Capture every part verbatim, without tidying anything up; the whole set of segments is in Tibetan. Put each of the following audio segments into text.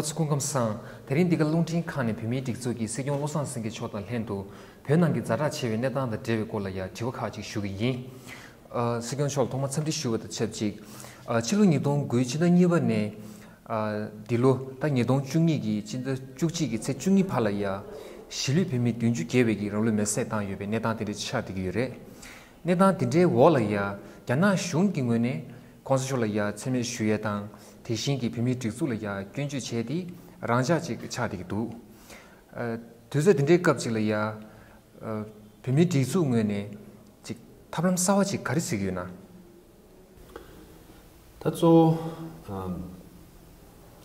སྐུ་ཁམས་བཟང་། དེ་རིང་འདི་ག་རླུང་འཕྲིན་ཁང་ནས་བོད་མིའི་སྒྲིག་འཛུགས་ཀྱི་སྲིད་སྐྱོང་བློ་བཟང་སེང་གེ་མཆོག་དང་ལྷན་དུ་བོད་ནང་གི་ཛ་དྲག་ཆེ་བའི་གནས་སྟངས་དང་འབྲེལ་བའི་སྐོར་ལ་ཡང་དྲི་བ་ཁག་ཅིག་ཞུ་གི་ཡིན། ཨ། སྲིད་སྐྱོང་མཆོག་ལ་ཐོག་མར་འཚམས་འདྲི་ཞུ་བ་དང་ཆབས་ཅིག་ཨ། ཕྱི་ལོ་ཉིས་སྟོང་དགུའི་ཕྱི་ཟླ་གཉིས་པ་ནས། ཨ། འདི་ལོ་ཟླ་ཉིས་སྟོང་བཅུ་གཉིས་ཀྱི་ཕྱི་ཟླ་བཅུ་གཅིག་གི་ཚེས་བཅུ་གཉིས་བར་ལ་ཡང་གཞིས་ལུས་བོད་མི་བདུན་ཅུ་བརྒལ་བའི་གི་རང་ལུས་མེར་སྲེག་བཏང་ཡོད་པའི་གནས་སྟངས་དེ་འདྲ་ཆགས་བསྡད་ཀྱི་ཡོད་རེད། གནས་སྟངས་དེ་འདྲའི་འོག་ལ་ཡང་རྒྱ་ནག་གཞུང་གི་ངོས་ནས་གོང་ས་མཆོག་ལ་ཡང་མཚན་སྨད་ཞུ་ཡས་དང་། དེ་བཞིན་གྱི་བོད་མིའི་སྒྲིག་འཛུགས་ལ་ཡང་སྐྱོན་བརྗོད་བྱས་ཏེ་རང་འཇགས་ཅིག་ཆགས་བསྡད་ཀྱི་འདུག་ཨ། དུས་ཚོད་དེ་འདྲའི་སྐབས་ཅིག་ལ་ཡང་། ཨ། བོད་མིའི་སྒྲིག་འཛུགས་ངོས་ནས་ཅིག་ཐབས་ལམ་གསར་བ་ཅིག་ག་རེ་བཟོས་ཀྱི་ཡོད་ན། ད་གཙོ་བོ། ཨམ།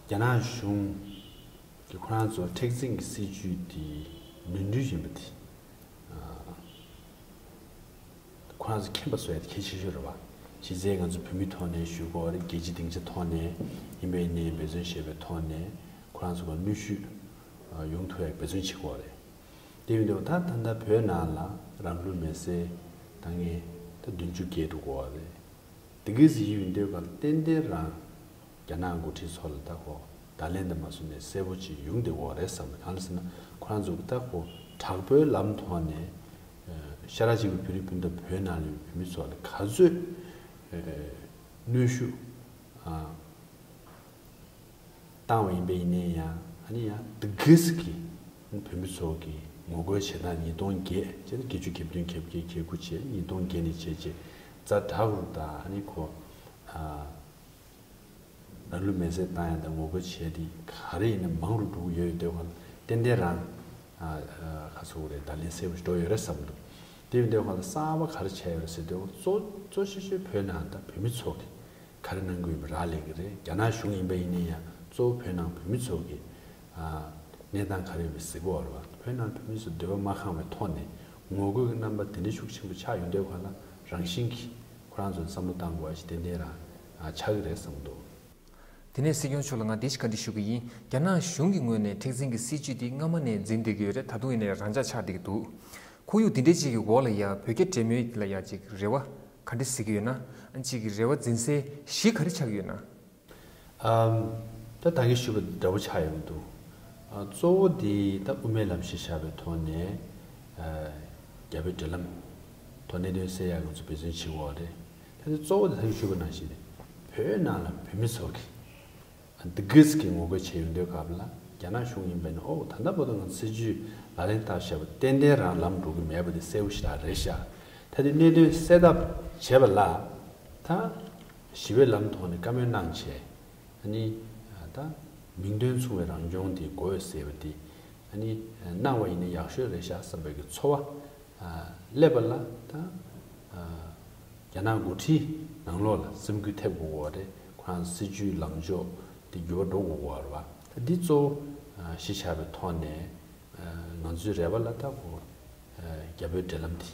རྒྱ་ནག་གཞུང་གིས་ཁོ་རང་ཚོ་མཁྲེགས་འཛིན་གྱི་སྲིད་ཇུས་དེ་ནོར་འཁྲུལ་ཡིན་པ་དེ། ཨ། ཁོ་རང་ཚོ་མཁྱེན་པ་བཟོ་ཡ་དེ་གལ་ཆེ་ཤོས་རེད་བ། གཞི་རྩའི་ང་ཚོ་བོད་མི་ཐོག་ནས་ཞུ་དགོས་རེད། རྒྱལ་སྤྱིའི་སྡིངས་ཆ་ཐོག་ནས་ཡིན་པའི་ནས་འབད་བརྩོན་བྱས་པའི་ཐོག་ནས་ཁོ་རང་ཚོ་ལ་གནོན་ཤུགས་ཡོང་ཐུབ་ཡ་འབད་བརྩོན་བྱེད་དགོས་རེད། དེ་ཡིན་དུས་ད་ད་ལྟ་བོད་ནང་ལ་རང་ལུས་མེར་སྲེག་བཏང་མཁན་ད་བདུན་ཅུ་བརྒལ་འགྲོ་གི་ཡོད་རེད། དེ་གི་ཟིག་ཡིན་དུས་ག་ཏན་ཏན་རང་རྒྱ་ནག་འགོ་ཁྲིད་ཚོ་ལ་ད་ཁོ་བརྡ་ལན་དེ་མ་བཟོས་ནས་གསལ་པོ་ཅིག་ཡོང་བསྡད་ཡོད་རེད་བསམ། གང་ལ་ཟེར་ན་ཁོ་རང་ཚོ་གི་ད་ཁོ་དྲག་པོའི་ལམ་ཐོག་ནས་ཤ་ཁྲག་གཅིག་པའི་བོད་རིགས་སྤུན་ཟླ་བོད་ནང་ལ་ཡོད་བོད་མི་ཚོ་ལ་ག་ཚོད་གནོན་ཤུགས། ཨ། བཏང་བ་ཡིན་པ་ཡིན་ནའི་ཡང་ཨ་ནི་ཡང་དེ་གིས་ཀྱི་བོད་མི་ཚོ་གི་ངོ་རྒོལ་བྱེད་སྟངས་ཉིས་སྟོང་བརྒྱད་བྱས་ན་བརྒྱད་ཅུ་གྱ་བདུན་གྱ་བརྒྱད་གྱ་དགུ་བྱས་ཉིས་སྟོང་བརྒྱད་ནས་བྱས་རྗེས་ཛ་དྲག་རུ་དང་ཨ་ནི་ཁོ། ཨ། རང་ལུས་མེར་སྲེག་བཏང་ཡ་དང་ངོ་རྒོལ་བྱས་ཏེ་ག་རེ་ཡིན་ན་མང་རུ་འགྲོ་གི་ཡོད་ཡོད་དེ་བ་ཏན་ཏན་རང་ཨ་ཨ་ཁ་ཚུགས་རེད། བརྡ་ལན་གསལ་པོ་ཞིག་འགྲོ་ཡོད་རེད་བསམ་འདུག་དེ་ཡིན་དུས་ག་ལ་གསར་པ་ག་རེ་བྱས་ཡོད་རེད་ཟེར་དུས་གཙོ་གཙོ་ཆེ་ཤོས་བོད་ནང་དང་བོད་མི་ཚོ་གི་ག་རེ་གནང་གི་ཡོད་པ་རག་ལས་ཀྱི་རེད། རྒྱ་ནག་གཞུང་ཡིན་པ་ཡིན་ནའི་ཡང་གཙོ་བོ་བོད་ནང་བོད་མི་ཚོ་གི་ཨ་གནས་སྟངས་ག་རེ་ཡོད་པ་གཟིགས་པ་རེད་བ། བོད་ནང་བོད་མི་ཚོ་འདོད་པ་མ་ཁེངས་པའི་ཐོག་ནས་ངོ་རྒོལ་གྱི་རྣམ་པ་དེ་འདྲའི་ཤུགས་ཆེན་པོ་ཆགས་ཡོང་དུས་ག་ལ་རང་བཞིན་གྱིས་ཁོ་རང་ཚོ་བསམ་བློ་བཏང་དགོས་པ་ཞིག་ཏན་ཏན་རང་ཨ་ཆགས་ཀྱི་རེད་བསམ་འདུག་དེ་ནས་སྲིད་སྐྱོང་མཆོག་ལ་ང་འདི་ཞིག་བཀའ་འདྲི་ཞུ་གི་ཡིན། རྒྱ་ནག་གཞུང་གི་ངོས་ནས་མཁྲེགས་འཛིན་གྱི་སྲིད་ཇུས་འདི་སྔ་མ་ནས་འཛིན་བསྡད་ཀྱི་ཡོད་རེད། ད་དུང་ཡིན་ནའི་རང་འཇགས་ཆགས་བསྡད་ཀྱི་འདུག་ཁོར་ཡུག་འདི་འདྲའི་ཅིག་གི་འོག་ལ་ཡ་བོད་རྒྱ་འབྲེལ་མོལ་ལ་ཡ་ཅིག་རེ་བ་ག་འདྲ་གཟིགས་ཀྱི་ཡོད་ན། ཨ་ཅིག་གི་རེ་བ་འཛིན་སའི་གཞི་ག་རེ་ཆགས་ཀྱི་ཡོད་ན། ཨམ། ད་ད་གིན་ཞུས་པ་འདྲ་པོ་ཆགས་ཡོང་གི་འདུག་ཨ། གཙོ་བོ་དེ་ད་དབུ་མའི་ལམ་གཞི་བཞག་པའི་ཐོག་ནས། ཨ། རྒྱ་བོད་འབྲེལ་ལམ་ཐོག་གནད་དོན་སེལ་ཡག་ང་ཚོ་འབད་བརྩོན་བྱེད་དགོས་རེད། ད་དེ་གཙོ་བོ་དེ་ད་གིན་ཞུས་པ་ནང་བཞིན་རེད། བོད་ནང་ལ་བོད་མི་ཚོ་གི་འདི་གིས་ཀྱི་ངོ་རྒོལ་བྱས་ཡོང་དུས་སྐབས་ལ་རྒྱ་ནག་གཞུང་ཡིན་པས་ན་ཨོ་ད་ལྟ་བར་དུ་ང་ཚོ་སྲིད་ཇུས་ལག་ལེན་བསྟར་བཞག་པ་ཏན་ཏན་རང་ལམ་འགྲོ་གི་མེད་པ་དེ་གསལ་པོ་ཞེ་དྲག་རེད་ཤག་ད་དེ་གནད་དོན་སེལ་ཐབས་བྱས་པ་ལ་ད་ཞི་བའི་ལམ་ཐོག་ནས་བཀའ་མོལ་གནང་བྱས། ཨ་ནི་ད་མིང་དོན་མཚུངས་པའི་རང་སྐྱོང་དེ་དགོས་ཟེར་བ་དེ་ཨ་ནི་གནང་བ་ཡིན་ན་ཡག་ཤོས་རེད་ཤག་བསམ་པའི་གི་ཚོར་བ། ཨ། སླེབས་པ་ལ་ད། ཨ། རྒྱ་ནག་འགོ་ཁྲིད་ནང་ལོགས་ལ་སེམས་འགུལ་ཐེབས་དགོས་པ་རེད། ཁོ་རང་སྲིད་ཇུས་ལངས་ཕྱོགས་དེ་འགྱུར་བ་འགྲོ་དགོས་པ་རེད་བ། ད་འདི་གཙོ་བོ་ཨ་གཞི་བཞག་པའི་ཐོག་ནས་ཨ་ང་ཚོའི་རེ་བ་ལ་ད་ཁོ་ཨ་རྒྱ་བོད་འབྲེལ་ལམ་དེ་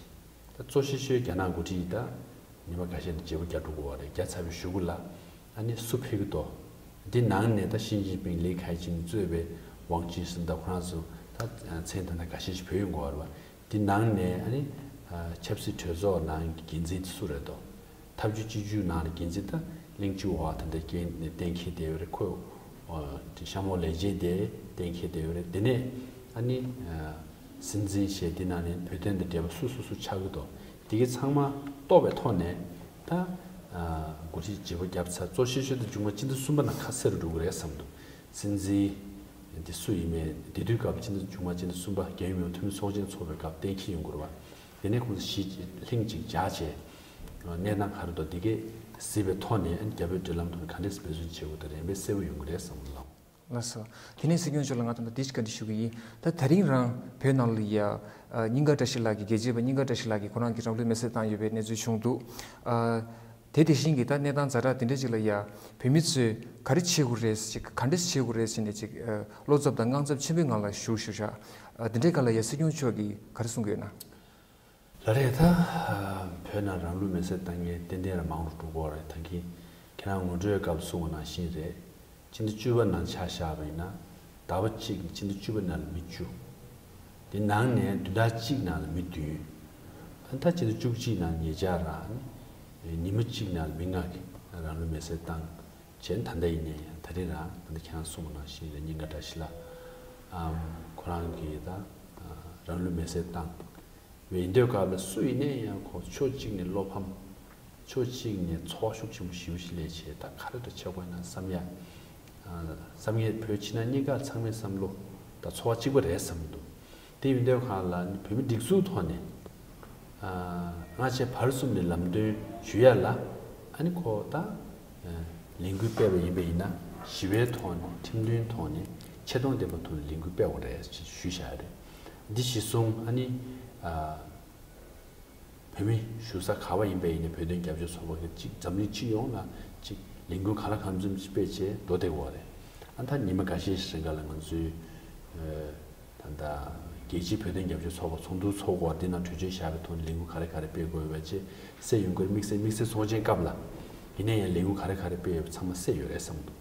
ད་གཙོ་ཆེ་ཤོས་རྒྱ་ནག་འགོ་ཁྲིད་ད་ཉི་མ་ཁ་ཤས་ནས་བརྗེ་པོ་རྒྱག་འགྲོ་དགོས་པ་རེད། བརྒྱབ་ཚར་བའི་གཞུག་གུ་ལ་ཨ་ནི་སུ་ཕེབས་ཀྱི་འདུག་འདི་ནང་ནས་ད་ཞི་ཅིན་ཕིང་ལི་ཁེ་ཆིང་གཙོས་པའི་ཝང་ཅི་སུན་ད་ཁོ་རང་ཚོ་ད་མཚན་ད་ལྟ་འགའ་ཤས་ཤིག་བོད་ཡོང་གི་ཡོད་རེད་བ། འདི་ནང་ནས་ཨ་ནི་ཨ་ཆབ་སྲིད་གྲོས་ཚོགས་ནང་གི་འགན་འཛིན་དེ་སུ་རེད་དོ། འཐབ་ཇུས་སྤྱི་སྤྱོད་ནང་ལ་འགན་འཛིན་ད་གླིང་ཆུ་ཝ་ད་ལྟ་རྐྱེན་ནས་གཏན་འཁེལ་བསྡད་ཡོད་རེད། ཁོ་ཨ་དེ་ཤ་མོ་ལས་བྱེད་དེ་གཏན་འཁེལ་བསྡད་ཡོད་རེད། དེ་ནས་ཨ་ནི་ཨ་སྲིད་འཛིན་ཞེས་འདི་ནང་ནས་བོད་དོན་དང་འབྲེལ་བ་སུ་སུ་སུ་ཆགས་ཀྱི་འདུག་འདི་གི་ཚང་མ་རྟོགས་པའི་ཐོག་ནས་ད་ཨ་འགོ་ཁྲིད་བརྗེ་པོ་བརྒྱབ་ཚར། གཙོ་ཆེ་ཤོས་དེ་མཇུག་མ་སྤྱི་ཟླ་གསུམ་པ་ནང་ཁ་གསལ་རུ་འགྲོ་གི་རེད་བསམ་འདུག་སྲིད་འཛིན་འདི་སུ་ཡིན་མིན་དེ་དུས་སྐབས་སྤྱི་ཟླ་མཇུག་མ་སྤྱི་ཟླ་གསུམ་པ་རྒྱལ་ཡོངས་མི་དབང་འཐུས་མི་ཚོགས་ཆེན་ཚོགས་པའི་སྐབས་གཏན་འཁེལ་ཡོང་དགོས་རེད་བ། དེ་ནས་ཁོང་ཚོ་གཞི་ལྷིང་ཅིག་འཇགས་བྱས། གནས་སྟངས་ག་རེ་འདུག་འདི་གས་གཟིགས་པའི་ཐོག་ནས་རྒྱ་བོད་འབྲེལ་ལམ་ཐོག་ནས་ག་འདྲས་འབད་བརྩོན་བྱེད་དགོས་དེ་རན་པས་གསལ་པོ་ཡོང་གི་རེད་བསམ་གི་ལགས། ལགས་སོ། དེ་ནས་སྲིད་སྐྱོང་མཆོག་ལ་ང་ད་ལྟ་འདི་ཞིག་བཀའ་འདྲི་ཞུ་གི་ཡིན། ད་དེ་རིང་རང་བོད་ནང་ལ་ཡ་ཨ་སྙིང་དཀར་བཀྲ་ཤིས་ལགས་ཀྱིས་རྒྱལ་གཅེས་པ་སྙིང་དཀར་བཀྲ་ཤིས་ལགས་ཀྱིས་ཁོ་རང་གིས་རང་ལུས་མེར་སྲེག་བཏང་ཡོད་པའི་གནས་ཚུལ་བྱུང་འདུག་ཨ། དེ་དེ་བཞིན་གྱི་ད་གནས་སྟངས་ཛ་དྲག་དེ་འདྲ་ཅིག་ལ་ཡ་བོད་མི་ཚོས་ག་རེ་བྱེད་དགོས་རེད་ཅིག་ག་འདྲ་བྱེད་དགོས་རེད་ཟེར་ནས་ཅིག་ཨ་བློ་འཚབ་དང་དངངས་འཚབ་ཆེན་པོའི་ངང་ལ་བཞུགས་བཞུགས་བཞག་ཨ་དེ་འདྲའི་སྐབས་ལ་ཡ་སྲིད་སྐྱོང་མཆོག་གིས་ག་རེ་གསུང་གི་ཡོད་ན། ལགས་རེད། ད་བོད་ནང་རང་ལུས་མེར་སྲེག་བཏང་མཁན་ཏན་ཏན་རང་མང་རུ་འགྲོ་གི་ཡོད་རེད། ད་གིན་ཁྱེད་རང་ངོ་སྤྲོད་སྐབས་གསུངས་པ་ནང་བཞིན་རེད། སྤྱི་ཟླ་བཅུ་པ་ནང་ཆ་བཞག་པ་ཡིན་ན་ཟླ་བ་གཅིག་ནས་སྤྱི་ཟླ་བཅུ་པ་ནང་ལ་མི་བཅུ། དེ་ནང་ནས་བདུན་ཕྲག་གཅིག་ནང་ལ་མི་བདུན། ཨ་ད་སྤྱི་ཟླ་བཅུ་གཅིག་ནང་ཉེ་ཆར་རང་ཉི་མ་གཅིག་ནང་ལ་མི་ལྔ་གིས་རང་ལུས་མེར་སྲེག་བཏང་། བྱས་ད་ལྟ་ཡིན་ནའི་ཡང་ད་རིང་རང་ད་ལྟ་ཁྱེད་རང་གསུངས་པ་ནང་བཞིན་རེད། སྙིང་ག་བཀྲ་ཤིས་ལགས། ཨམ། ཁོ་རང་གིས་ད་རང་ལུས་མེར་སྲེག་བཏང་བའི་ཡིན་དུས་སྐབས་ལ་སུ་ཡིན་ནའི་ཡང་ཁོ་ཕྱོགས་གཅིག་ནས་བློ་ཕམ། ཕྱོགས་གཅིག་ནས་ཚོར་བ་ཤུགས་ཆེན་པོ་ཞེ་པོ་ཞིག་སླེབས་བྱས། ད་ག་རེ་འདྲ་བྱེད་དགོས་ན་བསམ་ཡ། ཨ། བསམ་ཡས་བོད་ཕྱི་ནང་གཉིས་ཀ་ཚང་མའི་བསམ་བློ་དང་ཚོར་བ་གཅིག་པ་རེད་བསམ་འདུག་དེ་ཡིན་དུས་སྒང་ལ་ནི་བོད་མི་སྒྲིག་འཛུགས་ཐོག་ནས། ཨ། སྔ་ཕྱི་བར་གསུམ་ནས་ལམ་སྟོན་ཞུ་ཡ་ལ། ཨ་ནི་ཁོ་ད། ཨ། ལས་འགུལ་སྤེལ་བ་ཡིན་པ་ཡིན་ན་ཞི་བའི་ཐོག་ནས་ཁྲིམས་མཐུན་ཐོག་ནས་ཆེ་མཐོང་ལྡན་པའི་ཐོག་ནས་ལས་འགུལ་སྤེལ་དགོས་རེད་ཅེས་ཞུས་བཞག་ཡ་རེད། འདི་གཞི་བཟུང་ཨ་ནི། ཨ། བོད་མི་བཞུགས་ས་ག་བ་ཡིན་པ་ཡིན་ནའི་བོད་དོན་རྒྱབ་སྐྱོར་ཚོགས་པ་གི་གཅིག་འཛམ་གླིང་སྤྱི་ཡོངས་ལ་གཅིག་ལས་འགུལ་ག་ལ་གང་འཚམ་ཅིག་སྤེལ་བྱས་འགྲོ་བསྡད་ཡོད་རེད། ཨ། ད་ཉི་མ་འགའ་ཤས་ཤིག་རིང་ག་ལ་ང་ཚོའི། ཨ། ད་ལྟ་རྒྱལ་སྤྱིའི་བོད་དོན་རྒྱབ་སྐྱོར་ཚོགས་པ་ཚོགས་འདུ་ཚོགས་དགོས་པ་འདི་ནང་གྲོས་ཆོད་བཞག་པའི་ཐོག་ནས་ལས་འགུལ་ག་རེ་ག་རེ་སྤེལ་དགོས་ཡོད་པ་བཅས་གསལ་ཡོང་གི་རེད། དམིགས་བསལ་དམིགས་བསལ་ཚོགས་ཆེན་སྐབས་ལ་ཡིན་ནའི་ཡང་ལས་འགུལ་ག་རེ་ག་རེ་སྤེལ་ཡོད་པ་ཚང་མ་གསལ་ཡོད་རེད་བསམ་འདུག་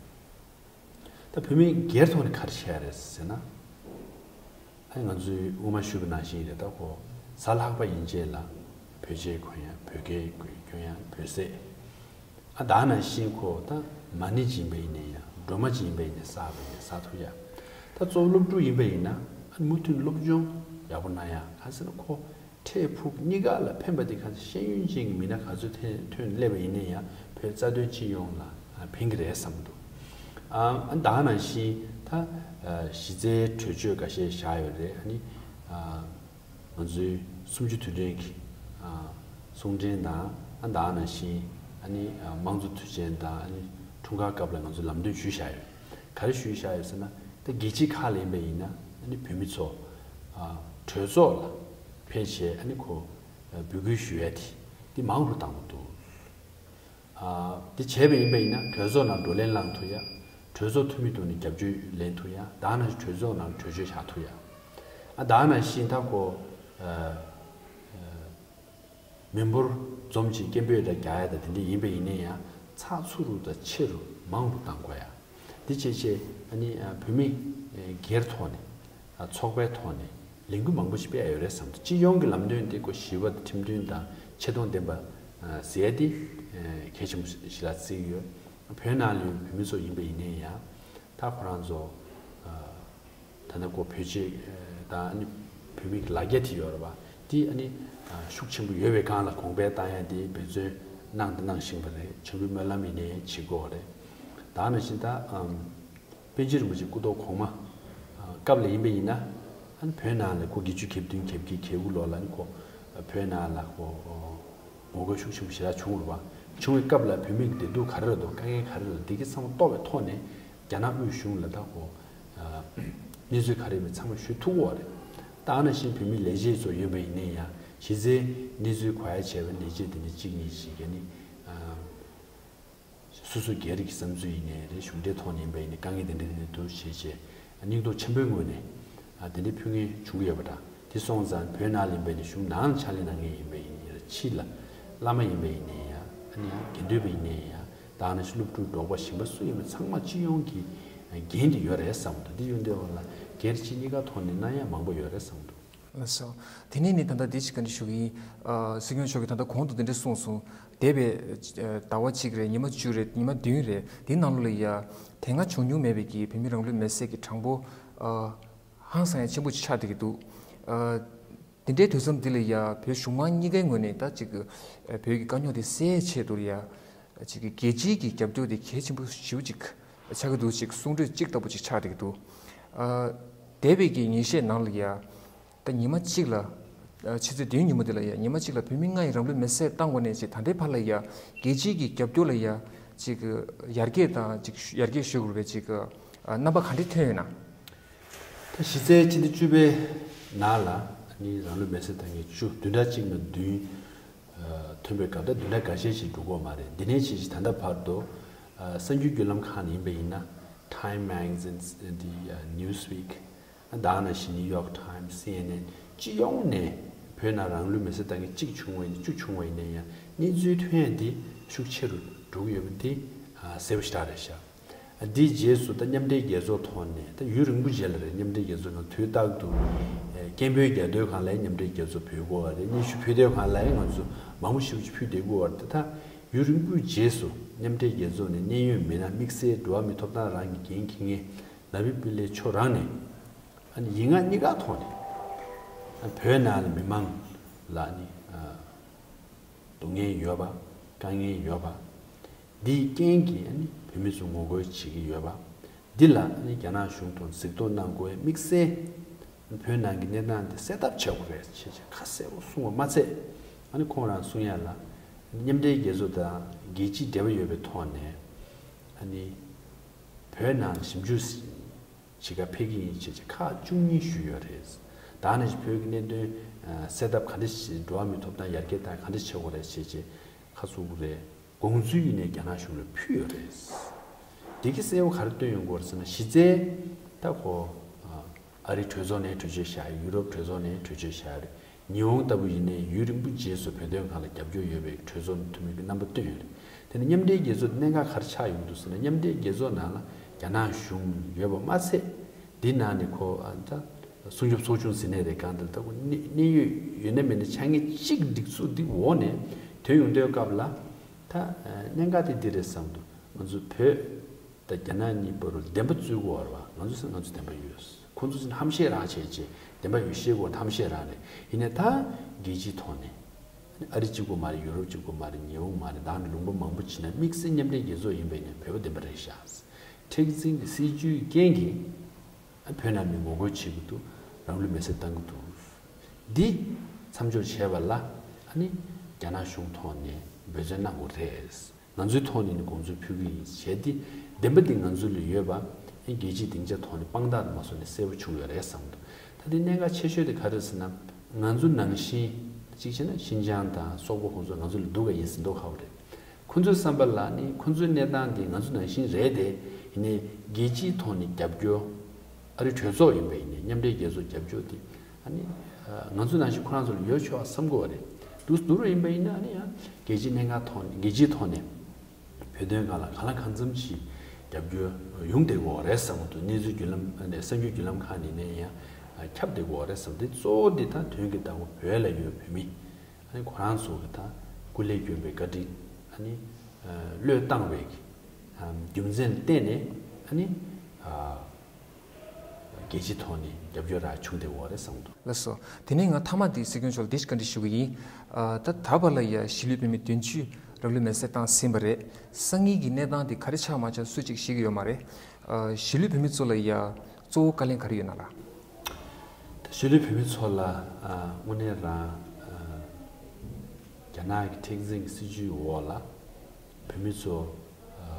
ད་བོད་མི་སྒེར་ཐོག་ནས་ག་རེ་བྱས་རེད་ཟེར་ན། ཨ་ནི་ང་ཚོས་སྔོན་མ་ཞུས་པ་ནང་བཞིན་རེད། ད་ཁོ་གཟའ་ལྷག་པ་ཡིན་རྗེས་ལ་བོད་ཆས་གོན་ཡ། བོད་སྐད་གྱོན་ཡ། བོད་ཟས། ཨ། ད་ནང་བཞིན་ཁོ་ད་མ་ཎི་ཅིག་ཡིན་པ་ཡིན་ནའི་ཡང་སྒྲོལ་མ་ཅིག་ཡིན་པ་ཡིན་ནའི་བསགས་པ་ཡིན་ནའི་བསགས་ཐུབ་ཡ། ད་གཙོ་བོ་སློབ་ཕྲུག་ཡིན་པ་ཡིན་ན་ཨ་ནི་མུ་མཐུད་སློབ་སྦྱོང་ཡག་པོ་གནང་ཡ། གང་ཟེར་ན་ཁོ་འཕྲལ་ཕུགས་གཉིས་ཀ་ལ་ཕན་པ་དེ་ག་ཚོད། ཤེས་ཡོན་ཅན་གྱི་མི་སྣ་ག་ཚོད་ཐོན་ཐོན་སླེབས་པ་ཡིན་ན་ཡང་བོད་རྩ་དོན་སྤྱི་ཡོངས་ལ་ཕན་གྱི་རེད་བསམ་འདུག་ཨ། ད་ནང་བཞིན་ད་གཞི་རྩའི་གྲོས་ཆོད་འགའ་ཤས་བཞག་ཡོད་རེད། ཨ་ནི། ཨ། ང་ཚོའི་གསུམ་བཅུ་དུས་དྲན་གྱི། ཨ། གསུང་འཕྲིན་དང་། ཨ། ད་ནང་བཞིན་ཨ་ནི། ཨ། དམངས་གཙོ་དུས་ཆེན་དང་ཨ་ནི་འཁྲུངས་སྐར་སྐབས་ལ་ང་ཚོ་ལམ་སྟོན་ཞུས་བཞག་ཡོད། ག་རེ་ཞུས་བཞག་ཡོད་ཟེར་ན། ད་རྒྱལ་སྤྱིའི་ཁག་ལ་ཡིན་པ་ཡིན་ན་ཨ་ནི་བོད་མི་ཚོ། ཨ། གྲོས་ཚོགས་ལ་ཕེབས་བྱས་ཨ་ནི་ཁོ། ཨ། འབོད་སྐུལ་ཞུ་ཡ་དེ་དེ་མང་རུ་བཏང་གི་འདུག་ཨ། དེ་བྱས་པ་ཡིན་པ་ཡིན་ན་གྲོས་ཚོགས་ནང་བགྲོ་གླེང་བསླང་ཐུབ་ཡ། གྲོས་ཚོགས་འཐུས་མི་ཐོག་ནས་རྒྱབ་སྐྱོར་ལེན་ཐུབ་ཡ། ད་ནང་བཞིན་གྲོས་ཚོགས་ནང་གྲོས་ཆོད་བཞག་ཐུབ་ཡ། ཨ། ད་ནང་བཞིན་ད་ཁོ། ཨ། ཨ། མི་འབོར་འཛོམས་ཅིག་སྐད་འབོད་དང་རྒྱག་ཡ་དང་དེ་འདྲ་ཡིན་པ་ཡིན་ན་ཡང་ཚགས་ཚུད་རུ་དང་ཆེ་རུ་མང་རུ་གཏང་དགོས་ཡ། འདི་བྱས་བྱས་ཨ་ནི། ཨ། བོད་མི། ཨ། སྒེར་ཐོག་ནས། ཨ། ཚོགས་པའི་ཐོག་ནས་ལས་འགུལ་མང་པོ་ཞིག་སྤེལ་ཡ་ཡོད་རེད་བསམ་འདུག་སྤྱི་ཡོངས་ཀྱི་ལམ་སྟོན་དེ་ཁོ་ཞི་བ་དང་ཁྲིམས་མཐུན་དང་ཆེ་མཐོང་ལྡན་པ། ཨ། ཟེར་ཡ་དེ། ཨ། གལ་ཆེན་པོ་ཞིག་ལ་བརྩི་གི་ཡོད། བོད་ནང་ལ་ཡོད་པའི་བོད་མི་ཚོ་ཡིན་པ་ཡིན་ནའི་ཡང་ད་ཁོ་རང་ཚོ། ཨ། ད་ལྟ་ཁོ་བོད་ཆས་དང་ཨ་ནི་བོད་མི་གི་ལ་རྒྱ་དེ་ཡོད་རེད་པ། དེ་ཨ་ནི། ཨ། ཤུགས་ཆེན་པོ་ཡོད་པའི་སྒང་ལ་གོང་འཕེལ་བཏང་ཡ་དེ་འབད་བརྩོན་གནང་དང་གནང་བཞིན་པ་རེད། བྱམས་པའི་སྨོན་ལམ་ཡིན་ནའི་བྱེད་དགོས་རེད། ད་ནང་བཞིན་ད། ཨམ། པཎ་ཆེན་རིན་པོ་ཆེ་སྐུ་ཐོག་གོང་མ། ཨ། སྐབས་ལ་ཡིན་པ་ཡིན་ན། ཨ་ནི་བོད་ནང་ལ་ཁོ་བརྒྱད་ཅུ་གྱ་བདུན་གྱ་བརྒྱད་གྱ་དགུ་ལོ་ལ་ཨ་ནི་ཁོ་བོད་ནང་ལ་ཁོ་ངོ་རྒོལ་ཤུགས་ཆེན་པོ་ཞེ་དྲག་བྱུང་བ་རེད་པ། བྱུང་བའི་སྐབས་ལ་བོད་མི་གི་བདེ་སྡུག་ག་རེ་ལ་འདུག་དཀའ་ངལ་ག་རེ་ལ་འདུག་དེ་གི་ཚང་མ་རྟོགས་པའི་ཐོག་ནས་རྒྱ་ནག་དབུས་གཞུང་ལ་ད་ཁོ། ཨ། གནས་ཚུལ་ག་རེ་ཡིན་པ་ཚང་མ་ཞུ་ཐུབ་ཀྱི་ཡོད་རེད། ད་ནང་བཞིན་བོད་མི་ལས་བྱེད་ཚོ་ཡོད་པ་ཡིན་ནའི་ཡང་གཞི་རྩའི་གནས་ཚུལ་གོ་ཡ་བྱས་པའི་ལས་བྱེད་དེ་འདྲ་གཅིག་གཉིས་ཤིག་གིས་ནི། ཨ། སོ་སོ་སྒེར་གྱི་བསམ་ཚུལ་ཡིན་ནའི་རེད། གཞུང་འབྲེལ་ཐོག་ནས་ཡིན་པ་ཡིན་ནའི་དཀའ་ངལ་དེ་འདྲ་དེ་འདྲ་འདུག་ཞེས་བྱས་སྙིང་སྟོབས་ཆེན་པོའི་ངོས་ནས། ཨ། དེ་འདྲའི་ཕུལ་མཁན་བྱུང་གི་ཡོད་པ་འདྲ། དེ་སོང་ཙང་བོད་ནང་ལ་ཡིན་པ་ཡིན་ནའི་གཞུང་ནང་ལ་ཕྱག་ལས་གནང་མཁན་ཡིན་པ་ཡིན་ནའི་རེད། ཕྱི་ལ་བླ་མ་ཡིན་པ་ཡིན་ནའི་ཡང་ཨ་ནི་ཡང་དགེ་འདུན་པ་ཡིན་ནའི་ཡང་ད་ནང་བཞིན་སློབ་ཕྲུག་འབྲོག་པ་ཞིང་པ་སུ་ཡིན་པ་ཚང་མ་སྤྱི་ཡོངས་ཀྱི་འགན་དེ་ཡོད་རེད་བསམ་འདུག་འདི་ཡོད་འདི་འོག་ལ་སྒེར་སྤྱི་གཉིས་ཀ་ཐོག་ནས་གནང་ཡ་མང་པོ་ཡོད་རེད་བསམ་འདུག་ལགས་སོ། དེ་ནས་ནི་ད་ལྟ་འདི་ཞིག་བཀའ་འདྲི་ཞུ་གི་ཡིན། ཨ། སྲིད་སྐྱོང་མཆོག་གིས་ད་ལྟ་གོང་དུ་འདི་འདྲ་གསུངས་སོང་། འདས་པའི་ཟླ་བ་གཅིག་རེད། ཉི་མ་བཅུ་རེད། ཉི་མ་བདུན་རེད། འདི་ནང་ལོགས་ལ་ཡ་དེ་སྔ་བྱུང་མྱོང་མེད་པའི་གི་བོད་མི་རང་ལུས་མེར་སྲེག་གི་གྲངས་འབོར། ཨ། ཧང་སང་ཡ་ཆེན་པོ་ཅིག་ཆགས་བསྡད་ཀྱི་འདུག་ཨ། དེ་འདྲའི་དུས་མཚམས་འདི་ལ་ཡ་བོད་གཞུང་མང་གཉིས་ཀའི་ངོས་ནས་ད་ཅིག་བོད་ཀྱི་དཀའ་རྙོག་དེ་སེལ་ཆེད་དུ་ཡ་ཅིག་རྒྱལ་སྤྱིའི་གི་རྒྱབ་སྐྱོར་དེ་གལ་ཆེན་པོ་ཞེ་པོ་ཅིག་ཆགས་ཀྱི་འདུག་ཅིག་གསུང་གྲོས་ཅིག་ལྟ་བུ་ཅིག་ཆགས་བསྡད་ཀྱི་འདུག་ཨ། འདས་པའི་གི་ཉིན་ཤས་ནང་ལ་ཡ། ད་ཉི་མ་གཅིག་ལ། ཨ། ཕྱི་ཚེས་བདུན་ཉིན་མོ་དེ་ལ་ཡ་ཉི་མ་གཅིག་ལ་བོད་མི་ལྔ་ཡིས་རང་ལུས་མེར་སྲེག་བཏང་དགོས་ནས་ཅིག་ད་ལྟའི་བར་ལ་ཡ་རྒྱལ་སྤྱིའི་གི་རྒྱབ་སྐྱོར་ལ་ཡ་ཅིག་ཡར་རྒྱས་དང་ཅིག་ཡར་རྒྱས་ཞུ་དགོས་པའི་ཅིག་ཨ། རྣམ་པ་ག་འདྲ་ཐོན་ཡོད་ན། ད་གཞི་རྩའི་ཕྱི་ཟླ་བཅུ་པའི་ནང་ལ་ནི་རང་ལུས་མེར་སྲེག་བཏང་མཁན་བཅུ་བདུན་ཕྲག་གཅིག་ནང་བདུན་ཐོན་པའི་སྐབས་ད་བདུན་ཕྲག་འགའ་ཤས་ཤིག་འགྲོ་གི་ཡོད་མ་རེད། འདི་ནས་ཕྱིན་ཅིག་ད་ལྟ་བར་དུ་གསར་འགྱུར་བརྒྱུད་ལམ་ཁག་ནས་ཡིན་པ་ཡིན་ན། Time Magazine། འདི་Newsweek། ད་ནང་བཞིན་New York Times། CNN། སྤྱི་ཡོངས་ནས་བོད་ནང་རང་ལུས་མེར་སྲེག་བཏང་མཁན་གཅིག་བྱུང་བ་ཡིན་ན་བཅུ་བྱུང་བ་ཡིན་ན་ཡང་གནས་ཚུལ་ཐོན་ཡ་འདི་ཤུགས་ཆེ་རུ་འགྲོ་གི་ཡོད་པ་འདི་གསལ་པོ་ཞེ་དྲག་རེད་ཤག་འདིའི་རྗེས་སུ་ད་མཉམ་འབྲེལ་རྒྱལ་ཚོགས་ཐོག་ནས་ད་ཡུན་རིང་པོ་རྗེས་ལ་རེད། མཉམ་འབྲེལ་རྒྱལ་ཚོགས་ནང་དུས་རྟག་ཏུ་སྐད་འབོད་རྒྱག་དུས་སྒང་ལ་མཉམ་འབྲེལ་རྒྱལ་ཚོགས་ཕུལ་གྱི་ཡོད་རེད། སྙན་ཞུ་ཕུལ་དུས་སྒང་ལ་ང་ཚོ་མང་པོ་ཞེ་པོ་ཅིག་ཕུལ་བསྡད་ཀྱི་ཡོད་རེད། ད་ ཡུན་རིང་པོའི་རྗེས་སུ་མཉམ་འབྲེལ་རྒྱལ་ཚོགས་ནས་གནད་ཡོད་མི་སྣ་དམིགས་བསལ་འགྲོ་བ་མིའི་ཐོབ་ཐང་རང་གི་འགན་འཁྱེར་མཁན་ལ་བི་པི་ལེ་མཆོག་རང་ནས་ཨ་ནི་ཡིག་ངག་གཉིས་ཀ་ཐོག་ནས་ཨ་བོད་ནང་ལ་མི་མང་ལ་ཨ་ནི་ཨ་སྡུག་བསྔལ་ཡོད་པ། དཀའ་ངལ་ཡོད་པ། འདིའི་རྐྱེན་གྱིས་ཨ་ནི་བོད་མི་ཚོ་ངོ་རྒོལ་བྱེད་ཀྱི་ཡོད་པ། འདི་ལ་ཨ་ནི་རྒྱ་ནག་གཞུང་དང་གཟིགས་རྟོག་གནང་དགོས་དམིགས་བསལ་བོད་ནང་གི་གནས་སྟངས་འདི་གསལ་ཐབས་བྱེད་དགོས་རེད་ཅེས་ཁ་གསལ་པོ་གསུངས་པ་མ་ཚད། ཨ་ནི་ཁོང་རང་གསུང་ཡ་ལ་མཉམ་འབྲེལ་རྒྱལ་ཚོགས་དང་རྒྱལ་སྤྱིའི་འབྲེལ་བ་ཡོད་པའི་ཐོག་ནས་ཨ་ནི་བོད་ནང་ཞིབ་འཇུག་བྱེད་ག་ཕེབས་ཀྱི་ཡིན་ཞེས་ཁག་བཅུ་གཉིས་ཞུས་ཡོད་རེད། ད་ནི་བོད་ཀྱི་གནད་དོན་གསལ་ཐབས་ག་འདྲ་ཞིག་འགྲོ་བ་མིའི་ཐོབ་ཐང་ཡར་རྒྱས་དང་ག་འདྲ་བྱེད་དགོས་རེད་ཞེས་ཁ་གསལ་པོ་རེད། དགོངས་ཚུལ་ཡིན་ནའི་རྒྱ་ནག་གཞུང་ལ་ཕུལ་ཡོད་རེད། འདི་གི་གསལ་པོ་ག་རེ་སྟོན་ཡོང་གི་ཡོད་རེད་ཟེར་ན་གཞི་རྩའི་ད་ཁོ་ཨ་རི་གྲོས་ཚོགས་ནས་གྲོས་ཆོད་བཞག་ཡོད། ཡུ་རོབ་གྲོས་ཚོགས་ནས་གྲོས་ཆོད་བཞག་ཡོད། ཉི་ཧོང་ལྟ་བུ་ཡིན་ནའི་ཡུན་རིང་པོ་རྗེས་སུ་བོད་དོན་སྒང་ལ་རྒྱབ་སྐྱོར་ཡོད་པའི་གྲོས་ཚོགས་འཐུས་མི་གི་རྣམ་པ་བཏོན་ཡོད་རེད། དེ་ནི་མཉམ་འབྲེལ་རྒྱལ་ཚོགས་གནད་འགག་ག་རེ་ཆགས་ཡོང་གི་འདུག་ཟེར་ན་མཉམ་འབྲེལ་རྒྱལ་ཚོགས་ནང་ལ་རྒྱ་ནག་གཞུང་ཡོད་པ་མ་ཚད། འདི་ནང་ནས་ཁོ་ཨ་ད་སྲུང་སྐྱོབ་ཚོགས་ཆུང་ཟེར་ནའི་རེད། གང་ལྟར་ད་ཁོ་གནད་གནད་ཡོད་ཡོད་ན་མེད་ན་ཆ་ངེས་གཅིག་སྒྲིག་འཛུགས་འདི་འོག་ནས་ཐོན་ཡོང་དུས་སྐབས་ལ་ད་ཨ་གནད་འགག་དེ་འདི་རེད་བསམ་འདུག་ང་ཚོ་བོད་དང་རྒྱ་ནག་གཉིས་བར་རུ་བདེན་པ་རྩོད་དགོས་པ་རེད་བ། ང་ཚོ་ཟེར་ན་ང་ཚོ་བདེན་པ་ཡོད། ཁོང་ཚོ་ཟེར་ན་ཧམ་བཤད་རང་བྱས་བྱས་བདེན་པ་ཡོད་བཤད་དགོས་ཧམ་བཤད་རང་རེད། ཡིན་ནའི་ད་རྒྱལ་སྤྱིའི་ཐོག་ནས་ཨ་རི་གཅིག་པོ་མ་རེད། ཡུ་རོབ་གཅིག་པོ་མ་རེད། ཉི་ཧོང་མ་རེད། ད་ནི་ལུང་པ་མང་པོ་ཕྱིན་ན་དམིགས་བསལ་མཉམ་འབྲེལ་རྒྱལ་ཚོགས་ཡིན་པས་ནས་བོད་པ་བདེན་པ་རེད་ཤག་མཁྲེགས་འཛིན་གྱི་སྲིད་བྱུས་རྐྱེན་གྱིས་བོད་ནང་མི་ངོ་རྒོལ་བྱེད་ཀྱི་འདུག་རང་ལུས་མེར་སྲེག་བཏང་གི་འདུག་འདི་མཚམས་འཇོག་བྱས་པ་ལ་ཨ་ནི་རྒྱ་ནག་གཞུང་ཐོག་ནས་འབད་བརྩོན་གནང་དགོས་རེད། ང་ཚོའི་ཐོག་ནས་ནི་དགོངས་ཚུལ་ཕུལ་གྱི་ཡིན་བྱས་ཏེ་བདེན་པ་འདི་ང་ཚོ་ལ་ཡོད་པ་ཨ་རྒྱལ་སྤྱིའི་སྡིངས་ཆ་ཐོག་ནས་དཔང་རྟགས་དུ་མ་བཟོ་ནས་གསལ་པོ་བྱུང་ཡོད་རེད་བསམ་འདུག་ད་འདི་གནད་འགག་ཆེ་ཤོས་དེ་ག་རེ་རེད་ཟེར་ན་ང་ཚོ་ནང་བཞིན་གཅིག་བྱས་ན་ཤིན་ཅང་དང་སོག་པོ་ཁོང་ཚོ་ང་ཚོ་ལ་སྡུག་ག་ཡིན་ཟེར་མདོག་ཁ་པོ་རེད། ཁོ་ཚོའི་བསམ་པ་ལ་ནི་ཁོ་ཚོའི་གནས་སྟངས་དེ་ང་ཚོ་ནང་བཞིན་རེད་དེ། ཡིན་ནའི་རྒྱལ་སྤྱིའི་ཐོག་ནས་རྒྱབ་སྐྱོར། ཨ་རི་གྲོས་ཚོགས་ཡིན་པ་ཡིན་ནའི་མཉམ་འབྲེལ་རྒྱལ་ཚོགས་རྒྱབ་སྐྱོར་དེ་ཨ་ནི་ང་ཚོ་ནང་བཞིན་ཁོ་རང་ཚོ་ལ་ཡོད་ཆོག་བསམ་གི་ཡོད་རེད། འདུག་འདུག་རུ་ཡིན་པ་ཡིན་ན་ཨ་ནི་ཡང་རྒྱལ་སྤྱིའི་གནད་འགག་ཐོག་ནས་རྒྱལ་སྤྱིའི་ཐོག་ནས་བོད་དོན་སྒང་ལ་གང་ལ་གང་འཚམ་ཞིག་རྒྱབ་སྐྱོར་ཡོང་བསྡད་ཀྱི་ཡོད་རེད་བསམ་གི་འདུག་གནས་ཚུལ་བརྒྱུད་ལམ་ཨ་ནི་གསར་འགྱུར་བརྒྱུད་ལམ་ཁག་ནས་ནས་ཡང་ཁྱབ་བསྡད་ཀྱི་ཡོད་རེད་བསམ། དེ་གཙོ་བོ་དེ་ད་དོན་གྱི་ལྟ་བུ་བོད་ལ་ཡོད་བོད་མི། ཨ་ནི་ཁོ་རང་ཚོ་གི་ད་སྐུ་ལས་བསྐྱོན་པའི་བཀའ་དྲིན་ཨ་ནི་བློས་བཏང་བའི་རྒྱུ་མཚན་བརྟེན་ནས་ཨ་ནི་རྒྱལ་སྤྱིའི་ཐོག་ནས་རྒྱབ་སྐྱོར་རག་བྱུང་བསྡད་ཡོད་རེད་བསམ་འདུག་ལགས་སོ། དེ་ནས་ང་མཐའ་མ་དེ་སྲིད་སྐྱོང་མཆོག་ལ་དེ་ཞིག་བཀའ་འདྲི་ཞུ་གི་ཡིན། ད་ད་བར་ལ་ཡ་གཞིས་ལུས་བོད་མི་བདུན་ཅུ་རང་ལུས་མེར་སྲེག་བཏང་ཟིན་པ་རེད། སང་ཉིན་གྱི་གནས་སྟངས་དེ་ག་རེ་ཆགས་མ་ཆགས་སུ་གཅིག་ཤེས་ཀྱི་ཡོད་མ་རེད། གཞིས་ལུས་བོད་མི་ཚོ་ལ་ཡ་གཙོ་བོ་བཀའ་ལན་ག་རེ་ཡོད་ན་ལགས། ད་གཞིས་ལུས་བོད་མི་ཚོ་ལ་ཨ་དངོས་གནས་རང་ཨ་རྒྱ་ནག་གི་མཁྲེགས་འཛིན་གྱི་སྲིད་བྱུས་འོག་ལ་བོད་མི་ཚོ་ཨ་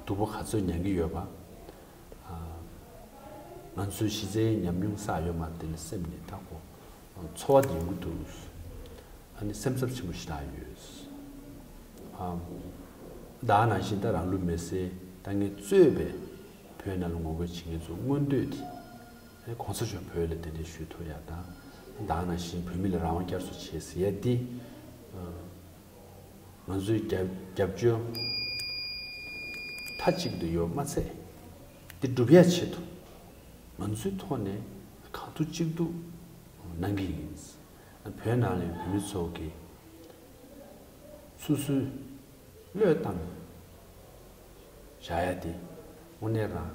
སྡུག་པོ་ག་ཚོད་མྱང་གི་ཡོད་པ། ཨ་ང་ཚོའི་གཞི་རྩའི་ཉམས་མྱོང་བསགས་ཡོད་མ་རེད། དེ་ནི་སེམས་ནས་ཐག་པོ་ཚོར་བ་དེ་ཡོང་གི་འདུག་ཨ་ནི་སེམས་འཚབ་ཆེན་པོ་ཞེ་དྲག་ཡོད། ཨ་ད་ནང་བཞིན་ད་རང་ལུས་མེར་སྲེག་ད་ངས་གཙོས་པའི་བོད་ནང་ལ་ངོ་རྒོལ་བྱེད་མཁན་ཚོ་མངོན་འདོད་དེ། ཨེ་གོང་ས་མཆོག་བོད་ལ་གདན་འདྲེན་ཞུ་ཐུབ་ཡ་དང་། ད་ནང་བཞིན་བོད་མི་ལ་རང་དབང་བསྐྱར་གསོ་བྱེད་ཟེར་ཡ་འདི། ང་ཚོའི་རྒྱབ་རྒྱབ་སྐྱོར་མཐའ་གཅིག་ཏུ་ཡོད་མ་ཚད། འདི་སྒྲུབ་ཡ་ཆེད་དུ་ང་ཚོའི་ཐོག་ནས་གང་ཐུབ་ཅི་ཐུབ་གནང་གི་ཡིན། བོད་ནང་ལ་བོད་མི་ཚོ་གིས་སོ་སོའི་བློས་བཏང་བཞག་ཡ་དེ་དངོས་གནས་རང་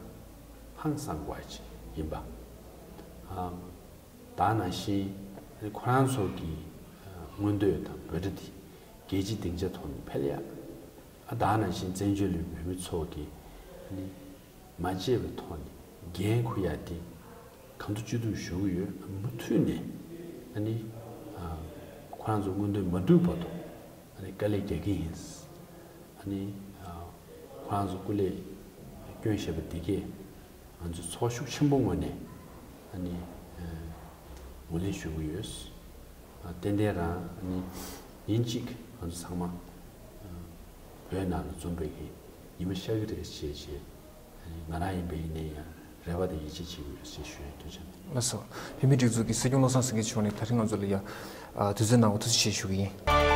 ཧང་སང་དགོས་པ་ཅིག་ཡིན་པ། ཨ་ད་ནང་བཞིན་ཁོ་རང་ཚོ་གི་མངོན་འདོད་དང་འབོད་སྒྲ་དེ་རྒྱལ་སྤྱིའི་སྡིངས་ཆ་ཐོག་ནས་འཕེལ་ཡ། ཨ་ད་ནང་བཞིན་བཙན་བྱོལ་བའི་བོད་མི་ཚོ་གིས་ནི་མ་བརྗེད་པའི་ཐོག་ནས་འགན་འཁུར་ཡ་དེ་གང་ཐུབ་ཅི་ཐུབ་ཞུ་གི་ཡོད། མུ་མཐུད་ནས་ཨ་ནི་ཨ་ཁོ་རང་ཚོ་མངོན་འདོད་མ་འགྲུབ་བར་དུ་ཨ་ནི་དཀའ་ལས་རྒྱག་གི་ཡིན། ཨ་ནི་ཨ་ཁོ་རང་ཚོ་སྐུ་ལས་བསྐྱོན་བཞག་པ་འདི་གས་ང་ཚོས་ཚོར་ཤུགས་ཆེན་པོ་ངོས་ནས་ཨ་ནི་ཨ་ངོས་ལེན་ཞུ་གི་ཡོད། ཨ་ཏན་ཏན་རང་ཨ་ནི་ཉིན་གཅིག་ང་ཚོ་ཚང་མ་ཨ་བོད་ནང་ལ་འཛོམས་པའི་གི་ཉི་མ་ཤར་གི་རེད་ཅེས་བྱས། ང་རང་ཡིན་པ་ཡིན་ནའི་ཡང་རེ་བ་དང་ཡིད་ཆེས་བྱེད་དགོས་ཞེས་ཞུ་ཡ། ཐུགས་རྗེ་གནང་། ལགས་སོ། བོད་མིའི་སྒྲིག་འཛུགས་ཀྱི་སྲིད་སྐྱོང་བློ་བཟང་སེང་གེ་མཆོག་ནས་ད་རིང་ང་ཚོ་ལ་ཡ་ཨ་དུས་ཚོད་གནང་བར་ཐུགས་རྗེ་ཆེ་ཞུ་གི་ཡིན།